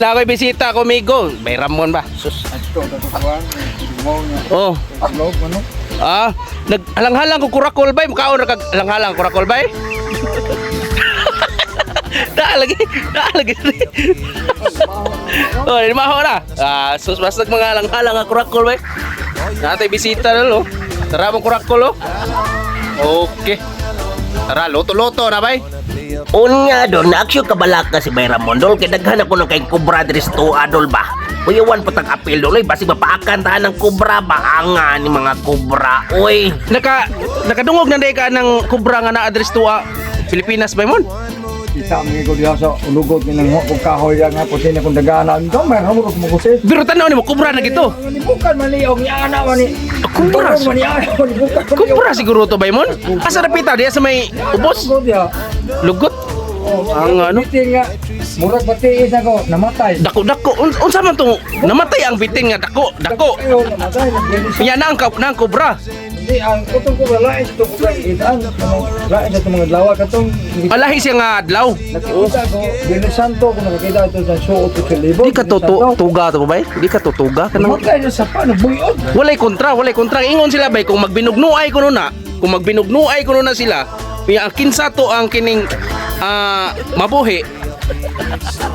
Na ako'y bisita ko, amigo. May Ramon ba? Sus. Ato, katukuan, mo nga. Oh. Log, ano? Ah, naghalang-halang ko kurakol bay, mukaon ra kag halang-halang kurakol bay. Da lagi, da lagi. Oh, di maho na. Ah, sus, basta mga halang-halang nga kurakol bay. Natay bisita na lo. Tara mong kurakol oh. Okay. Tara, luto-luto na bay. Unya dol, naaksyon kabalaka si Bay Ramon dol, kay daghan ako ng kay kubra diri sa tuwa dol ba. Kuyawan patang apil dol, oy, basig mapaakan taan ng kubra ba anga ni mga kubra oy. Nakadungog na day ka ng kubra nga na-address tuwa Pilipinas bay mon. Kita mga ko diha sa ulugot ni nang kong kahoy nga puti na kong dagana. Ito may hamuro ko magusit. Pero tanaw nimo kubra na gito. Nibukan man ni og ni ana man ni. Kubra. Man ni ana man ni bukan. Kubra siguro to bay mon. Asa napita diya sa may ubos? Lugot diha. Lugot. Oh, Ang ano? Bitin nga murag patiis ako namatay. Dako dako unsa man to namatay ang bitin nga dako dako. Ayo namatay nagbilis. Nya na ang na ang kobra. Hindi ang kutong ko lain sa itong kubra itaan. Lain sa itong mga adlaw katong Alahi siya nga adlaw. nakikita ko Biyernes Santo kung nakakita ito sa suot ko sa libo. Di ka to tuga to bay? Di ka to tuga kanang Namatay na sa pa nagbuyod. walay kontra, walay kontra. Ingon sila bay kung magbinugnuay kuno na, kung magbinugnuay kuno na sila, unya ang kinsa to ang kining mabuhi.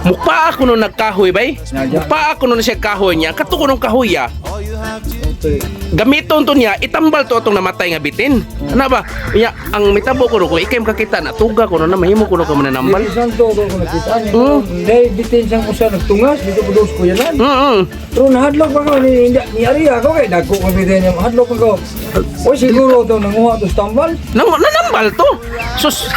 Mukpa ako no nagkahoy bay. Mukpa ako no siya kahoy niya. Kato ko nung kahoy ya. Gamiton to niya, itambal to atong namatay nga bitin. Ano ba? Unya, ang mitabo ko no, kung ikay makakita na tuga ko no na mahimo ko no ka mananambal. Biyernes Santo ko kung nakita niya. Hindi bitin siyang usa nagtungas dito ko dos kuyanan. Pero nahadlok pa ko ni hindi ni Ari ako kay dagko ko bitin niya mahadlok pa ko. Oy siguro to nanguha to sa tambal. Nang nanambal to. Sus.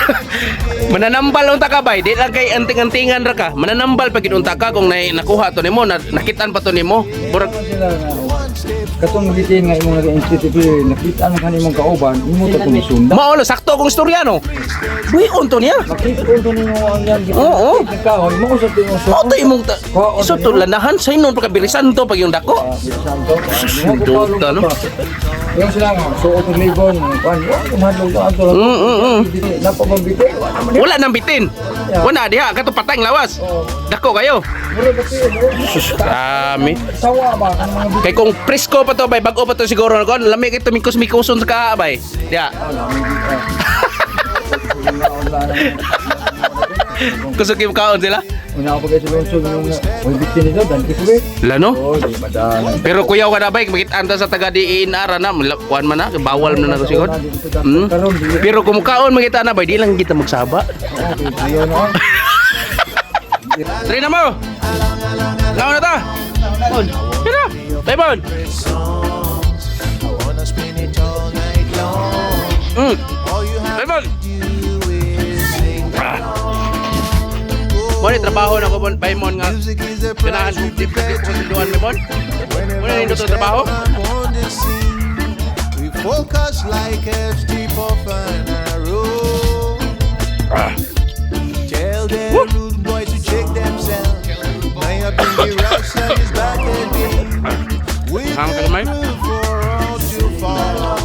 Mananambal unta ka bay, di lang kay anting-antingan ra ka. Mananambal pag unta ka kung nakuha to nimo, nakitaan pa to nimo. Murag Sila nga oh. Katong bitin nga imong nag-institute nakita man kanimong kauban imo to kung sunda. Mao lo sakto akong istorya no. Buhion to niya. Makita to nimo ang yan bitin. Oo. Kahoy mo sa tingo Mao to imong iso to lanahan sa inon pagkabilisan to pag yung dako. Biyernes Santo. Duta, no? Yung sila nga suot og libon kan. Wa mahadlok to ato. Napa bang bitin? Wa naman. Wala nang bitin. Wala diha kato patay ang lawas. Dako kayo. Mura bitin. Sus, kami. Sawa ba ang mga bitin? Kay kung presko pa to bay, bag-o pa to siguro kon, lami kay tumikos-mikoson ka bay. Diha. Kusog yung kaon sila. Una ako kay Alonso nung oy bitin nito dan ko eh. Lano? Oh, di madan. Pero kuyaw ka na ba, makitaan ta sa taga DNR na, kuan man na, bawal man na to siguro. Pero kung kaon makita na ba, di lang kita magsaba. Ayaw na. Try na mo! Ngaon na ta! Yan na! Taybon! Taybon! Ah. Mo ni trabaho na ko bon Baymon nga ganahan kong tip tip ko sinduan Baymon. Mo ni nindot ang trabaho. We focus like F's deep off an arrow. Tell them rude boys to check themselves. My opinion, Russell is back again. With Ang the kamay. groove for all to follow.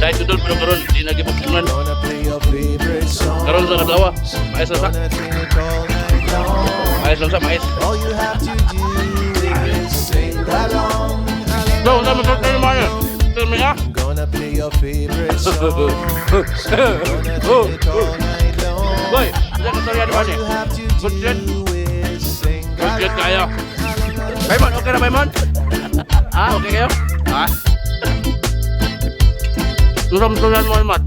Dahil tudol pero karon di na gipagtungan. Gonna play your favorite song. Karon sa kadlawa. Mais lang sa. Gonna sing it all night long. Mais lang sa mais. All you have to do is sing along. So, unsa man sa mo ano? Tell me ah. Gonna play your favorite song. Gonna sing it all night long. Boy, unsa ka storya ni All Bani? you have to Good shit. do is sing Good shit along. kayo. Baymon, okay na Baymon? Ah, okay kayo? Ah. Unsa man storya mo Mat?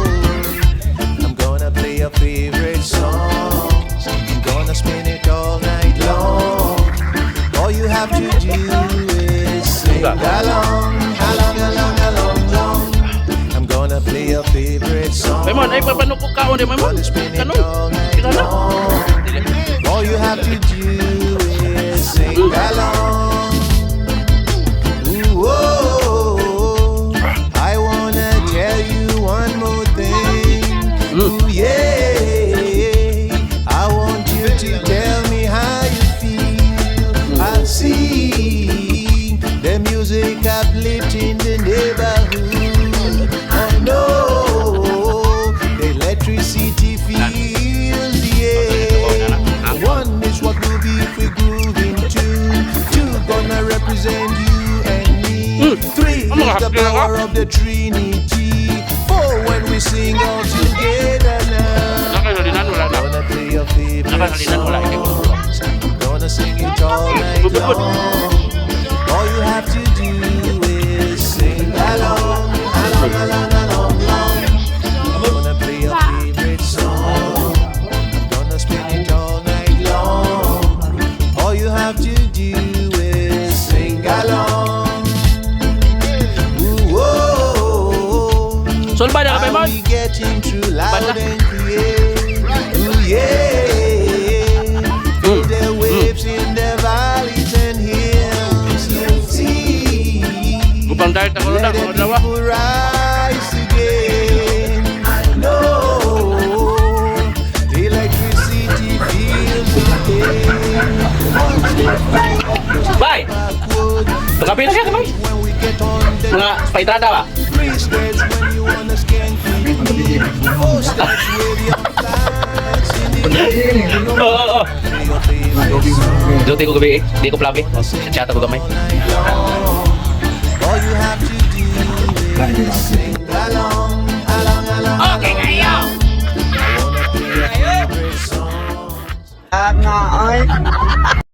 I'm gonna play your favorite song. I'm gonna spin it all night long. All you have to do is sing along, along, along, along, along. I'm gonna play your favorite song. Baymon, ay paano ko kaon di Baymon? Gonna spin it Kanon. all night Kita na. long. All you have to do is sing along. Ooh, oh, I wanna tell you one more thing. Ooh, yeah. I want you to tell me how you feel. I see the music uplifting the neighborhood. Oh no, the Electricity feels the air. One is what will be if we groove in tune. Two gonna represent you and me. Three Ang mga is the hapdi na ka. Power of the Trinity. Four, when we sing all together now. Nakasalinan, wala na. Gonna play your favorite Nakasalinan, wala. Ikay ko. Songs. Gonna sing it all night Good, good. Long. All you have to do is sing along, along, along, along, along. Gonna play your favorite song. Gonna spin it all night long. All you have to do is sing along. Ooh, oh, Sulba na ka, are Paimon? We getting through loud Bala. And clear? Ooh, yeah. Feel the waves in the valleys and hills. See. Gupang diet ako na, Let the mga dalawa. People rise again. No, electricity feels the pain. One step Bye! backward Pagkapi na siya, kamay. When we get on the Mga paitrada ba? three steps when you wanna skank with me. Four steps with your flags in the air. Oo. Play your favorite song Duty ko gabi eh. Di ko plabi. Sa chat ako gamay. All night long. All you have to do is sing along, along, along. Okay kayo! I wanna play your favorite song. Nga ay.